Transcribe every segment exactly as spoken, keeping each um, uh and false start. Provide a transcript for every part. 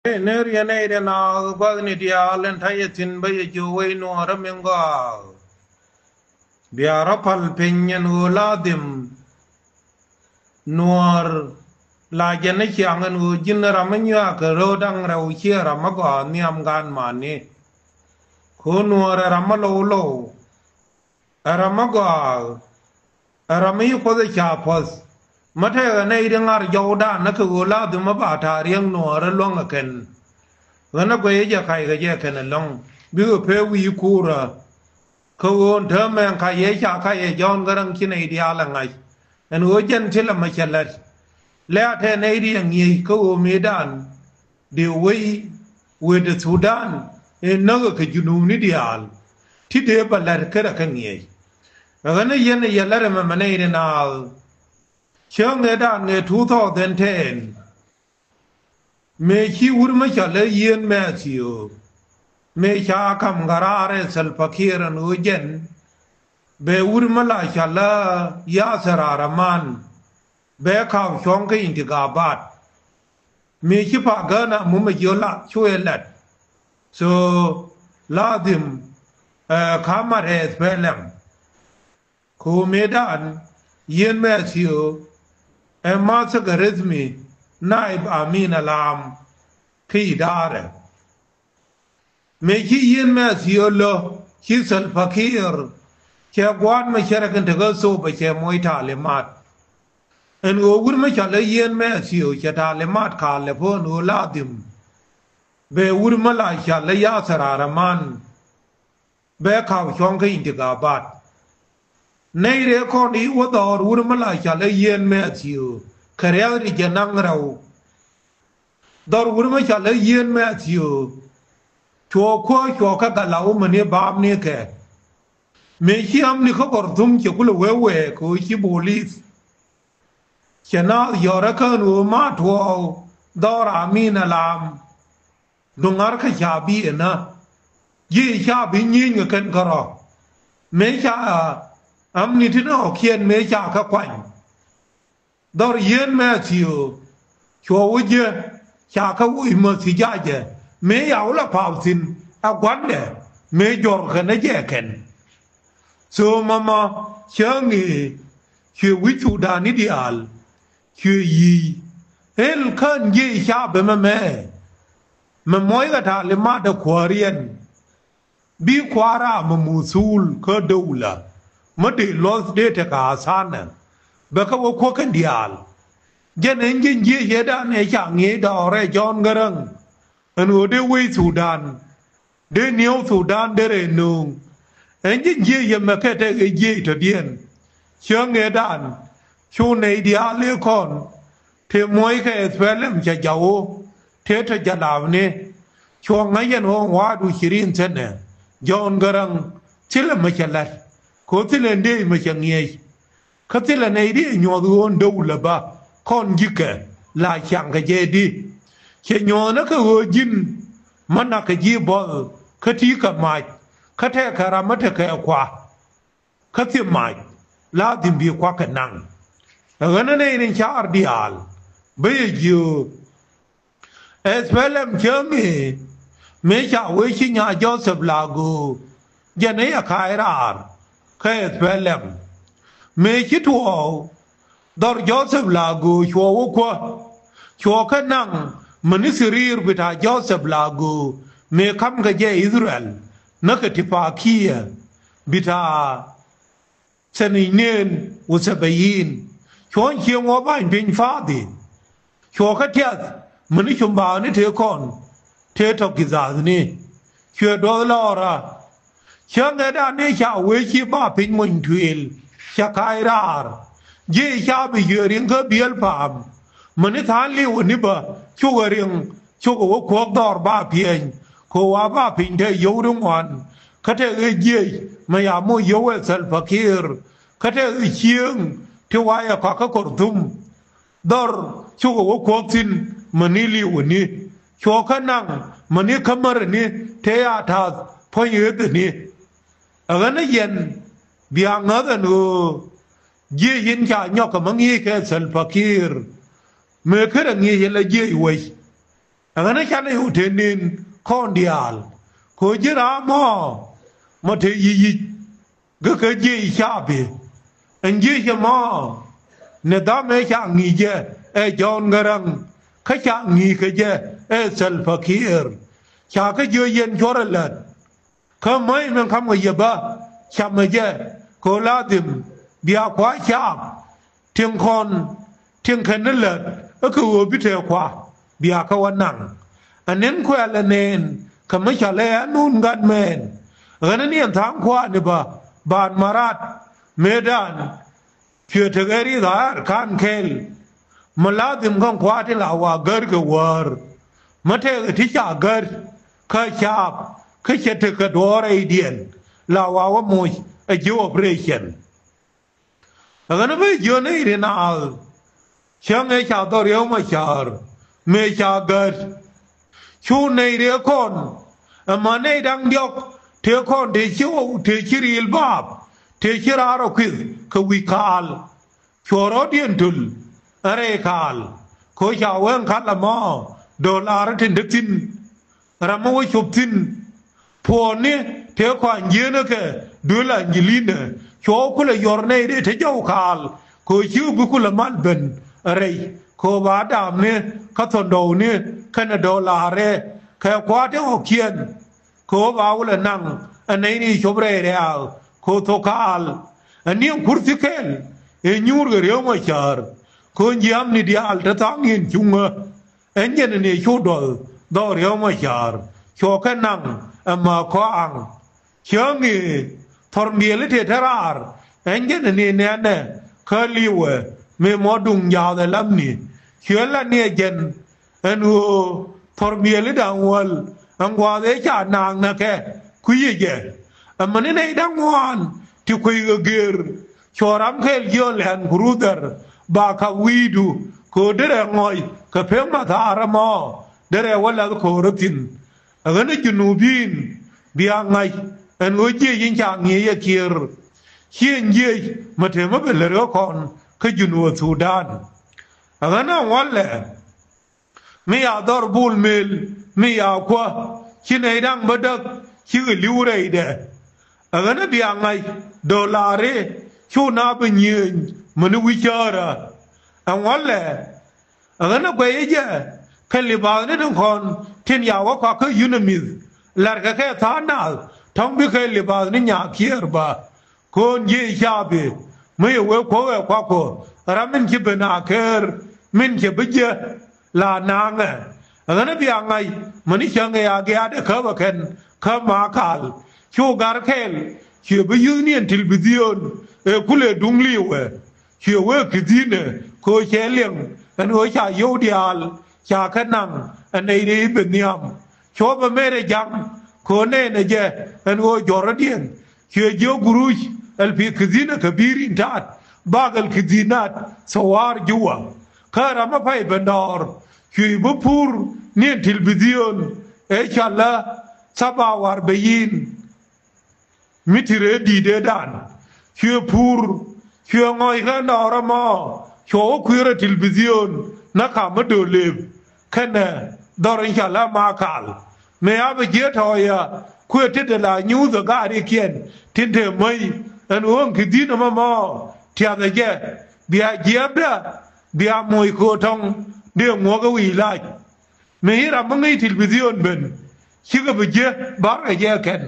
Ëë, ni riɛn ëë riɛn a gua̱thni diaal ɛn ta̱yɛ thi̱n bä yɛ jiök wec Nuɔɔrä min gɔaa. Bia rɔ pal piny ɛn ɣöö la dhim Nuɔɔr la jɛn ni ciaŋ ɛn ɣöö ji̱n ram mi nyuaak kɛ ro̱o̱ da̱ŋ rɛw ciɛ ram mi gɔaa nhiam gaan mani. Kɛ ɣöö Nuɔɔr ɛ ram mi low low, ɛ ram mi gɔaa, ɛ ram mi ci Kuoth ɛ ca puɔ̱th. Mi tɛkɛ nɛy ti ŋa̱r jɔwdan ni kɛ ɣöö la dhim mi ba ta̱a̱ riäŋ Nuɔɔr ɛ luäŋ ɛ kɛn. Ɣän ɛ guɛy ɛ jɛ kac kɛ jɛ kɛn ɛlɔ̱ŋ bikɛ pee wi̱i̱ kuurä. Kɛ ɣöö ɛn täämɛ ɛn kac yɛ ca kac ɛ Jɔ̱ɔ̱n Gäräŋ ci nɛy diaal ɛ ŋa̱c ɛn ɣöö jɛn thilɛ mɛ cɛ la̱t. Lɛ a tɛn nɛy ti ɛ ŋi̱eec kä ɣöö mëëdan dee wec wëëdɛ Thudan ëë näk ɛ kɛ Junubni diaal ti dee bɛ la̱t kä rɛ kä ŋi̱eec. Ɛ ɣän ɛ yɛn ɛ yɛ la̱t ɛmɛ mɛ nɛy ti naath. Cäŋ ëëdan ëë two thousand ten, mëë ci wut mi cɔal i̱ Yieen Mɛthiu, mëë ca ka̱m kä raar ɛ Salva Kiir ɛn ɣöö jɛn bɛ wut mi la cɔal i̱ Yasir Araman bɛ ka̱p cuɔ̱ŋ kä intigabat. Mëë ci Pagana mumɛ jiö la cu ɛ lɛt. So la dhim, eh, ka̱m mat ɛ S P L M. Kɛ ɣöö mëëdan Yieen Mɛthiu ɛ ma̱th kɛ rithmi naib amin alam kä idaarɛ. Mëë ci Yieen Mɛthiu lö ci Salva Kiir cɛ gua̱a̱th mɛ cɛ rɛ kɛn tekä thop ɛ cɛ moc talimat. Ɛn ɣöö wut mi cɔal i̱ Yieen Mɛthiu cɛ talimat kalɛ puɔ̱n ɣöö la dhim bɛ wut mi la cɔal i̱ Yasir Araman bɛ ka̱p cuɔ̱ŋ kä intigabat. Nɛy rɛɛ kɔn i̱ wä dhɔr wut mi la cɔal i̱ Yieen Mɛthiu kɛ riath ri jɛ naŋ rɛw. Dhɔr wut mi cɔal i̱ Yieen Mɛthiu cuɔ kuäär cuɔ kä gala wä mäni baamni kɛ. Mëë ci amni kä Kɔrthum cɛ kulɛ wee wee kɛ ɣöö ci bolith cɛ naath yɔrɛ kään ɣöö ma tuɔɔk dhɔr amin alam. Duŋar kä ca bi ɛnä ji̱ ca bi nyieny kɛ kɛn kärɔ. Mëë ca amni ti nɔɔkiɛn mëë ca kä kuany. Dhɔr Yieen Mɛthiu cuɔ wä jiɛ ca kä woc mäth ci jacɛ mëë ya wä la pa̱a̱p thi̱n ɛ gua̱ndɛ mëë jɔr kɛn ɛ jɛ kɛn. Thöö mama cä ŋee cuɛ wi̱c thukdani diaal cuɛ yi̱i̱. Ël kän jiɛ ca bɛ mɛmɛ mɛ mɔc kɛ ta̱a̱ limat ɛ kuääriɛn. Bi kua̱r ram mi muthul kä dowla mi dee luɔth dee tekɛ athanɛ bɛ kä wä kuäk kɛn diaal. Jɛn ɛn ji̱n jiëc ëëdan ëë ca ŋi̱i̱c dɔɔrɛ Jɔ̱ɔ̱n Gäräŋ ɛn ɣöö dee wec Thudan dee niëw Thudan dee rɛy nööŋ. Ɛn ji̱n jiëc yɛ mɛ kɛ tekɛ jiëc tɔ̱diɛn. Cäŋ ëëdan cu nɛy diaal ëë kɔn tëë muɔckɛ S P L M cɛ jaw ɣöö tëë tɔ jalabni. Cuɔ ŋäc ɛn ɣöö wa̱a̱du cirin thi̱nɛ Jɔ̱ɔ̱n Gäräŋ thilɛ mi cɛ la̱t kɛ ɣöö thilɛ ndëëc mi cɛ ŋiɛc. Kä thilɛ nɛy di ɛ nyuɔ̱th ɣöö dowla bä kɔn ji̱kɛ la ciaŋkɛ jɛ di. Cɛ nyuɔ̱thni kɛ ɣöö ji̱n mi nakkɛ ji̱ buɔth kä ti̱i̱ kɛ mac kä tɛkɛ ram mi tekɛ kua. Kä thil mac la dhim bi kuak kɛ naŋ. Ɛ ɣän ɛ nɛy ni ca̱r diaal bä yɛ jiöök. S P L M cä ŋee mëë ca wee ci nya Joseph Lagu jɛn ɛ yɛ ka̱a̱c raar kä S P L M. Mëë ci tuɔɔk dhɔr Joseph Lagu cuɔ wä kuäär cuɔ kä naŋ mäni thirir bi ta̱a̱ Joseph Lagu mëë ka̱mkɛ jɛ Israel näkɛ tipakiɛ bi ta̱a̱. Thaninen wä thabayin cuɔ̱n cieŋ wä ba̱ny piny fathi. Cuɔ kä tiath mäni cumbakni tëë kɔn tëë tɔ̱ gi̱dhathni. Cuɛ duɔth lɔɔra. Cä ŋɛ̈tdan ni ca wee ci ba piny mony tuëël cɛ ka̱a̱c raar. Ji̱ ca bi cuɛ riŋ kä biël pa̱a̱m mäni tha̱a̱ŋ li̱w ni bä cukɛ riŋ cukɛ wä kuɔ̱k dhɔr ba piɛny. Kɛ wa ba piny te yio̱w ti ŋuan kä te ɣee jiec mɛ ya moc yio̱w ɛ Salva Kiir. Kä te ɣee cieŋ ti wa yɛ kɔak kä Kɔrthum. Dhɔr cukɛ wä kuɔ̱k thi̱n mäni li̱w ni cuɔ kä naŋ mäni kä mär ni te ya ta̱a̱th puɔ̱ny ɣeth ni. Ɛ ɣän ni yɛn bia ŋäth ɛn ɣöö jiec in ca nyɔk kɛ mä ŋi̱i̱c kɛ Salva Kiir. Mëë kärɛ ŋi̱i̱c ɛ la jiec wec. Ɛ ɣän ɛ canɛ yo̱o̱ te nin kɔn diaal kɛ ɣöö ji̱n raam mɔ mɔ te yic yic. Gä kä jiëc capi ɛn jiëc ɛmɔ. Ni dham ëë ca ŋi̱i̱c jɛ ɛ Jɔ̱ɔ̱n Gäräŋ kä ca ŋi̱i̱c kɛ jɛ ɛ Thɛlpa Kiir. Ca kä jiö yɛn cuɔr ɛ lät. Kä mäc min ka̱m kɛ yɛ bä camɛ jɛ kɛ ɣöö ladhim bia kua̱c caap. Ti̱eŋ kɔn ti̱eŋ kɛn ni lät ɛ kɛ ɣöö bi tëë kua bia kä wä naŋ. Ɛ ni̱n kuɛl ɛ nɛɛn kɛ mi cɔl ɛ ɛn wun gat mɛɛn. Ɣän ni ɛn tha̱a̱ŋ kua̱a̱ni bä ban marat mëëdan. Cuɛ tekɛ ri̱th a ɣa̱r ka̱n kɛl. Mi ladhim kɛn kua̱a̱t ti la wa gär kɛ wäär. Mi tëëkɛ ti ca gär kä caap kä cɛ tekɛ duɔ̱ɔ̱r rɛydiɛn la wa wä moc ɛ ji̱ operation. Ɛ ɣän ɛ bä jiön nɛy ri naath. Cäŋ ëë ca dhɔr yɛ wä ma ca̱r mëë ca gät. Cu nɛy rëë kɔn ɛmɛ nɛy da̱ŋ diɔ̱k tëë kɔn tëë ci wä tëë ci riil baap tëë ci raar ɔ kuith kɛ wi̱i̱ kaal. Cuɔ rɔ̱diɛn töl ɛ rɛy kaal kɛ ɣöö ca wee ɛn kal ɛmɔ do̱laar tin te thi̱n. Ram mi wä cop thi̱n puɔ̱ɔ̱ni tëë kɔa̱ny jieenä kɛ duël Anjilinä. Cuɔ wä kulɛ yɔr nɛy dee te jɔw kaal kɛ ɣöö ci wä bi kulɛ mal ben rɛy kɛ ɣöö ba daamni kä thɔ̱ndɔwni kɛnɛ do̱laarɛ kɛ kua̱r tëë ɣɔ̱kiɛn. Kɛ ɣöö ba wä lɛ naŋ ɛ nɛy ni cop rɛy rɛ̈ɛ̈k kɛ ɣöö thok kaal. Ɛ ni̱eŋ kurthi kɛl ëë nyuur kɛ Riek Machar kɛ ɣöö jiaamni diaal te tha̱a̱ŋ in cuŋä. Ɛn jɛn ni cu duɔth dhɔk Riek Machar cuɔ kɛ naŋ ɛ ma kɔaŋ. Cäŋ i̱ thɔr miëli tëë te raar ɛn jɛn ni nɛnɛ kä li̱wɛ mëë mɔ duŋ jaath ɛ lamni. Cuɛ la ni ɛ jɛn ɛn ɣöö thɔr miëli da̱ŋ wäl ɛn gua̱a̱th ëë ca naaŋ nɛ kɛ kui̱ ɛ jɛ. Ɛmɛni nɛy da̱ŋ ŋuan ti kui̱ kɛ gër. Cuɔ ram kɛɛl jiɔn lɛn ku rudhɛr ba kak wi̱i̱du kɛ ɣöö derɛ ŋɔc kɛ pek ma thaar ɛmɔ derɛ wä lath ko̱o̱rä thi̱n. Ɛ ɣän ɛ Junubin bia ŋa̱c ɛn ɣöö jiëc in ca ŋi̱eec ɛ Kiir. Ci ɛn jiëc mi te mi bɛ lät ɣä kɔn kä Junub Thudan. Ɛ ɣän ɛ ŋuɔ̱lɛ mi ya dhɔr Bul Mel mi ya kuäär ci nɛy da̱ŋ bädäk cikɛ li̱w rɛydɛ. Ɛ ɣän ɛ bia ŋa̱c do̱laari cu na bi nyiëëny mäni wi̱c cäärä. Ɛ ŋuɔ̱lɛ ɛ ɣän ɛ guɛy jɛ kɛ libathni tin kɔn tin ya wä kɔak kä yunämith. La̱rkɛ kɛ tha̱a̱ŋ naath tɔ̱ŋ bikɛ libathni nyaak Kiir bä. Ko̱n ji̱ capi mi yɛ wee kuɔ̱k ɛ kuak ko̱ ram min ci ben a ker min cɛ bi jiɛ la naŋɛ. Ɛ ɣän ɛ bia ŋa̱c mäni cäŋ ɛ a giaat ɛ käp ɛ kɛn kä ma kal. Cu gar kɛl cuɛ bi yuthni ɛn tilbithiön ɛ kulɛ duŋ li̱wɛ. Cuɛ wee kithi̱nɛ ko̱ cɛ liɛŋ ɛn ɣöö ca yio̱w diaal ca kɛ naŋ ɛ nɛy rɛy ben nhiam. Cuɔ bɛ merɛ ja̱ŋ ko̱ nɛɛnɛ jɛ ɛn ɣöö jɔ̱rä diɛn. Cuɛ jiök guruc ɛl pi kithi̱nä kɛ bi̱i̱r in ta̱a̱t bak ɛl kithi̱nät thowar juwa. Kä ram mi pay ben dɔɔr cuɛ bi pur ni ɛn tilbithiön ëë cɔalä thaba war bɛ yin. Mi ti ree di̱i̱t ëëdan cuɛ pur cuɛ ŋɔc kɛ dɔɔr ɛmɔ. Cuɔ wä kui̱rä tilbithiön na kam mi do̱lëëp kɛnɛ dhɔr in ca la ma kal. Mëë a bɛ jiɛ tɔ̱ɔ̱cä kuëë tetdɛ la nyuuthä gaarikiɛn tin te mäc ɛn ɣöö ɛn ki̱dhi̱n ɛmɔ mɔ tiathɛ jɛ bia jiɛpdä bia moc köötɔ̱ŋ dee ŋuɔ̱k ɛ wi̱i̱ lac. Mëë i̱ ram mi ŋäc tilbithiön ben cikɛ bi jiɛ ba̱rkɛ jɛ kɛn.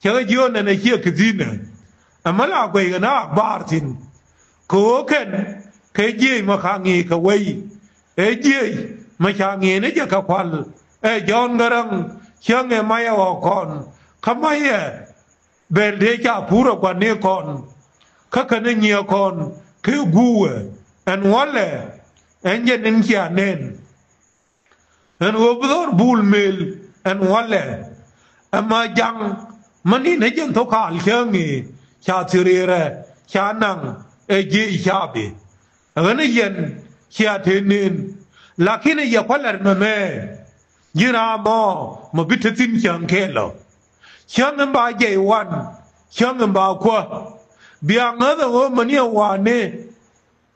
Cä ɣä jiöön ɛn ɛ ciɛ kithi̱nɛ. Ɛmɛ la guɛy kɛ na akbar thi̱n kɛ ɣöö kɛn kɛ jiëc mɛ ka ŋi̱i̱c kɛ wei. Ɛ jiëc mɛ ca ŋi̱i̱c ni jɛ kɛ kual ɛ Jɔ̱ɔ̱n Gäräŋ. Cäŋ ɛ mac ɛ ɣɔ̱k kɔn kä mac ɛ bɛl tëë ca pur ɛ gua̱n ni kɔn. Kä kɛn ɛ nyiëë kɔn kɛ guuwɛ ɛn wälɛ ɛn jɛ ni̱n cia nɛn. Ɛn ɣöö bi dhɔr Bul Mel ɛn wälɛ. Ɛmɛ ja̱ŋ mi ni̱n ɛ jɛn thok kaal cäŋ i̱ ca thi̱ri̱rɛ ca naŋ ɛ jiëc capi. Ɛ ɣän ɛ yɛn cia te nen. Lakin ɛ yɛ kualɛr mɛmɛ ji̱n raam ɔ mɛ bi te thi̱n cäŋ kɛɛl ɔ. Cäŋ in ba jɛy wan cäŋ in ba kuäär. Bia ŋäth ɛ ɣöö mäni ɛ wa̱a̱ni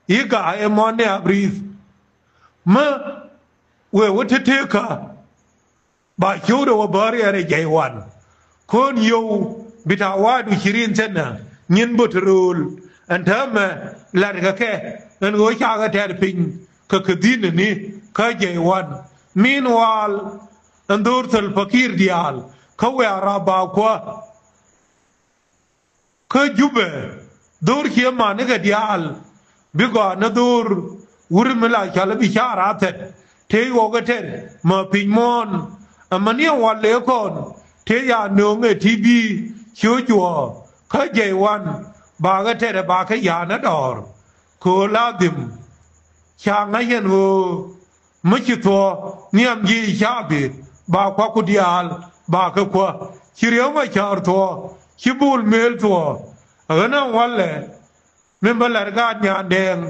i̱ ga̱a̱ ɛ mɔni abri̱th. Mi Wëë wä tetekä ba ciötdɛ wä bäär yɛn ɛ jɛy wan. Kɔn yio̱w bi ta̱a̱ wa̱a̱du ci rin thi̱n ɛ nyin bot rööl. Ɛn täämɛ la̱rkɛ kɛ ɛn ɣöö cakɛ tɛ̈r piny kɛ kɛ dhi̱n ɛ ni kä jɛy wan. Meanwhile, ɛn dho̱r Salva Kiir diaal kä wëë a rap ba kuäär kä Jubɛ, dho̱r cië manikɛ diaal bi gɔaa ni dho̱r wur mi la cɔl bi caar a thɛt tëë yuɔk ɛ tɛr mä piny muɔ̱ɔ̱n. Ɛmɛ ni ɛn wal lëë kɔn tëë ya nööŋ ɛ ti bi ciö juɔ̱ɔ̱ kä jɛy wan. Bakɛ tɛr ɛ bakɛ ya̱a̱n ɛ dɔɔr kɛ ɣöö la dhim. Ca ŋa̱c yɛn ɣöö mi ci thuɔ̱ɔ̱ nhiam ji̱ capi ba kuaku diaal ba kɛ kuäär. Ci Riek Machar thuɔ̱ɔ̱, ci Bol Mel thuɔ̱ɔ̱. Ɣän ɛn walɛ min bä la̱r gaat Nyandɛɛŋ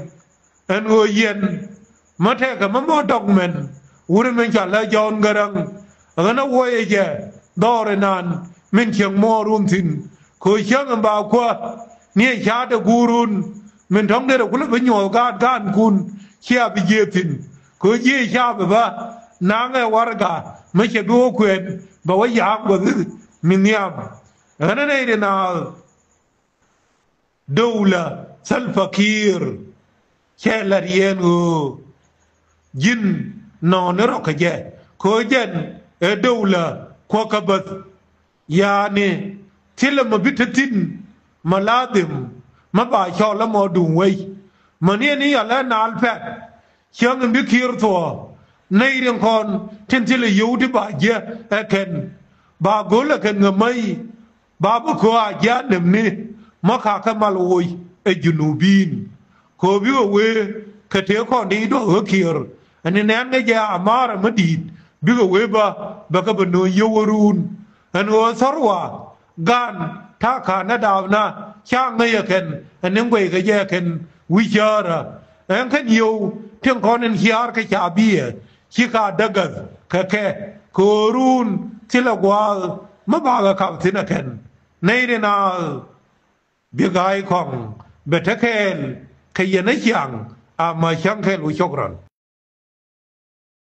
ɛn ɣöö yɛn mi tɛkɛ mi mɔ dɔk mɛn wuri min ca lä Jɔ̱ɔ̱n Gäräŋ. Ɣän ɛ wuɔyɛ jɛ dhɔr inan min cieŋ muɔɔr wun thi̱n kɛ ɣöö cäŋ in ba kuäär ni ɛ ca̱a̱t ɛ guurun min tɔ̱ŋ derɛ kulɛ bi nyuɔth gaat gaankun cia bi jiëë thi̱n. Kɛ ɣöö jiëë ca bi bä naŋɛ warɛga mi cɛ bi wä kuɛn bɛ wä ya̱a̱k guäth mi nhiam. Ɣän ɛ nɛy ri naath dowlä Salva Kiir cɛ la̱r yɛn ɣöö ji̱n nɔɔni rɔ̱ kä jɛ kɛ ɣöö jɛn ɛ dowlä kuäkä bäth. Ya̱a̱ni thilɛ mɔ bi te thi̱n mɔ ladhim mɔ ba cɔl ɛmɔ duŋ wei. Mäni ɛn i̱ yɔl ɛ naal pɛt cäŋ in bi Kiir thuɔ̱ɔ̱ nɛy riɛŋ kɔn tin thilɛ yio̱w ti ba jiɛ ɛ kɛn ba go̱l ɛ kɛn ŋämäi. Ba bä köö a jiaat nämni mä ka̱kä mal woc ɛ Junubin. Köö bikɛ wee kɛ tëë kɔn di duɔth ɣä Kiir ɛn ni nɛn ŋäc jɛ amaarɛ mä di̱i̱t bikɛ wee bä bɛ kɛ bɛ nööny yio̱w ɛ ruun. Ɛn ɣöö thɔ̱rwa gan ta̱a̱ ka̱n ɛ daapna ca ŋäc ɛ kɛn ɛn ni guɛy kɛ jɛ ɛ kɛn wi̱c cäärä. Ɛn kɛn yio̱w tin kɔn in ciaar kɛ ca biɛ ci ka dägäth kɛ kɛ kɛ ɣöö ruun thilɛ gua̱a̱th mä bakɛ kap thi̱n ɛ kɛn. Nɛy ri naath bi ga̱a̱c kɔaŋ bɛ te kɛɛl kɛ yɛn ɛ ciaŋ. Ama cäŋ kɛl wu cok rɔn.